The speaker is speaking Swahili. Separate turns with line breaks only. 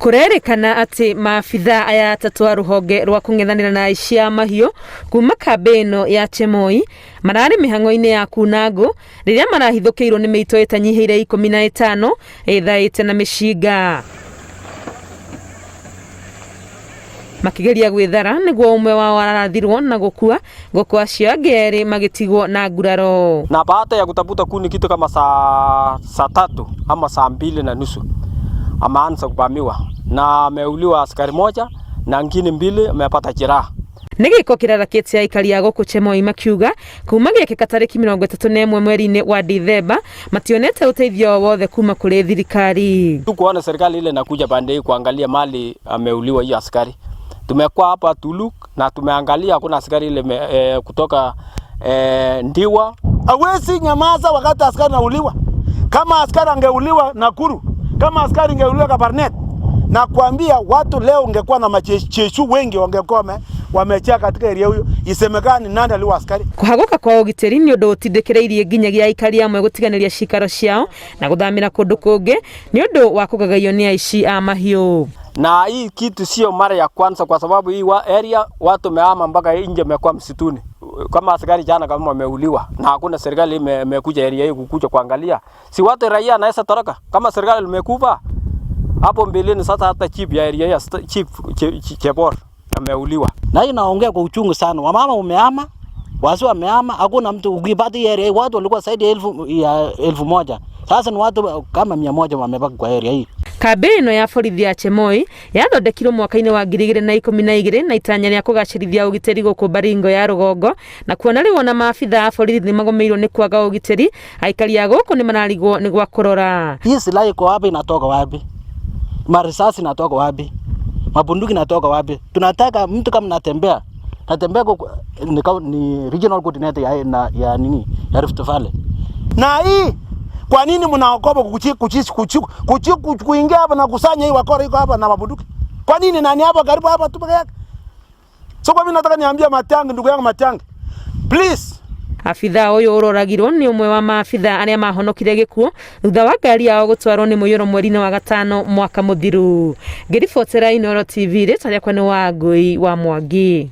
Kũrerĩkana atĩ maabithaa aya atatũ a rũhonge rwa kũng'ethanĩra na aici a mahiũ kuma kambĩ ĩno ya Chemoi mararĩ mĩhang'o-inĩ ya kuna ngũ rĩrĩa marahithũkĩirwo nĩ mĩito ĩtanyihĩire 15 ĩthaĩte na mĩcinga. Makĩgeria gwĩthara nĩguo ũmwe wao ararathirwo na gũkua gũkũ acio angĩ erĩ magĩtigwo na nguraro.
Na baada ya kutafuta kuni kitu kama saa 3 ama saa 2 na nusu ameanza kuvamiwa na ameuliwa askari moja na ngine mbili amepata jeraha.
Nĩ gĩko kĩrarakĩte aikari a gũkũ Chemoi makiuga kuma gĩekĩka tarĩki 31 mweri-inĩ wa Dithemba mationete ũteithio o wothe kuma kũrĩ thirikari.
Tu kuona serikali ile inakuja pande hii kuangalia mali ameuliwa hiyo askari. Tumekuwa hapa Tuluk na tumeangalia hakuna askari ile kutoka Ndiwa.
Hawezi nyamaza wakati askari nauliwa. Kama askari angeuliwa Nakuru, kama askari ingeuliwa Kabarnet, na kuambia watu leo ungekuwa na majeshi wengi wangekuwa wamechea katika area huyo, isemekane nani aliua askari.
Kũhagũka kwa ũgitĩri nĩ ũndũ ũtindĩkĩrĩirie nginyagia aikari amwe gũtiganĩria cikaro ciao na gũthamĩra kũndũ kũngĩ nĩ ũndũ wa kũgagaio nĩ aici a mahiũ.
Na hii kitu sio mara ya kwanza, kwa sababu hii area watu wamehama mpaka nje, wamekuwa msituni. Kama askari jana kama wameuliwa na hakuna serikali imekuja area hii kukuja kuangalia, si watu raia anaweza toroka kama serikali limekufa hapo mbeleni. Sasa hata chief ya area ya chief Chebor ameuliwa.
Na hii naongea kwa uchungu sana. Wamama umehama, wazee wamehama, hakuna mtu ukipata hii area watu walikuwa zaidi ya 1000. Sasa ni watu kama 100 wamebaki kwa area hii.
Kambĩ ĩno ya borithi ya Chemoi yathondekirwo mwaka-inĩ wa 2012 na itanya rĩa kũgacĩrithia ũgitĩri gũkũ Baringo ya rũgongo na kuona rĩu ona maabitha a borithi nĩ magũmĩirwo nĩ kwaga ũgitĩri aikari a gũkũ nĩ mararigwo nĩ gwa kũrora.
Hii silaha iko wapi? Inatoka wapi? Marisasi inatoka wapi? Mabunduki inatoka wapi? Tunataka mtu kama natembea ni regional coordinator ya nini ya Rift Valley.
Na hii kwa nini mnaogopa kuchi kuchi kuchi kuchi kuingia hapa na kusanya hii wakora iko hapa na mabunduki? Kwa nini nani hapa karibu hapa tu peke yake? So kwa mimi nataka niambie Matiang'i, ndugu yangu Matiang'i. Please.
Abithaa ũyũ ũroragirwo nĩ ũmwe wa maabithaa arĩa mahonokire gĩkuũ thutha wa ngari yao gũtwarwo nĩ mũiyũro mweri-inĩ wa gatano mwaka mũthiru. Ngĩribotera Inooro TV, rĩtwa rĩakwa nĩ Wangũi wa Mwangi.